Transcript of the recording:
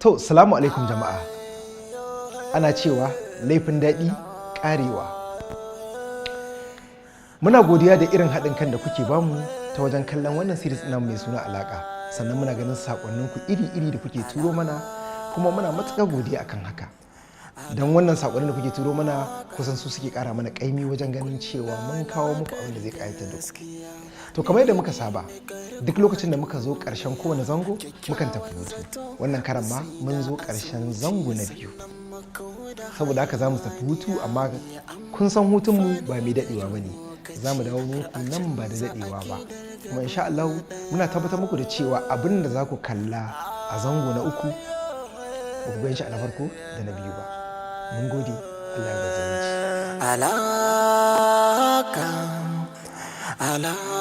To, salamu alaikum jama'a. Ana cewa laifin daɗi ƙarewa. Muna godiya da irin haɗin kan da kuke bamu ta wajen kallon wannan series ɗin mai suna Alaƙa. Sannan muna ganin saƙonninku iri-iri da kuke turo mana, kuma muna matuƙar godiya akan haka. Don wannan saƙonnin da kuke turo mana, kusan su suke ƙara mana ƙaimi wajen ganin cewa mun kawo muku abin da zai ƙayatar da ku. To, kamar yadda muka saba, duk lokacin da muka zo ƙarshen kowane zango, mukan tafi hutu. Wannan karan ma mun zo ƙarshen zango na biyu. Saboda haka za mu tafi hutu, amma kun san hutunmu ba mai daɗewa ba ne. Za mu dawo muku nan ba da daɗewa ba. Kuma insha Allah muna tabbatar muku da cewa abin da za ku kalla a zango na uku ba ku gan shi a na farko da na biyu ba. Mun gode, Allah ya bar zumunci. Alaka, alaka.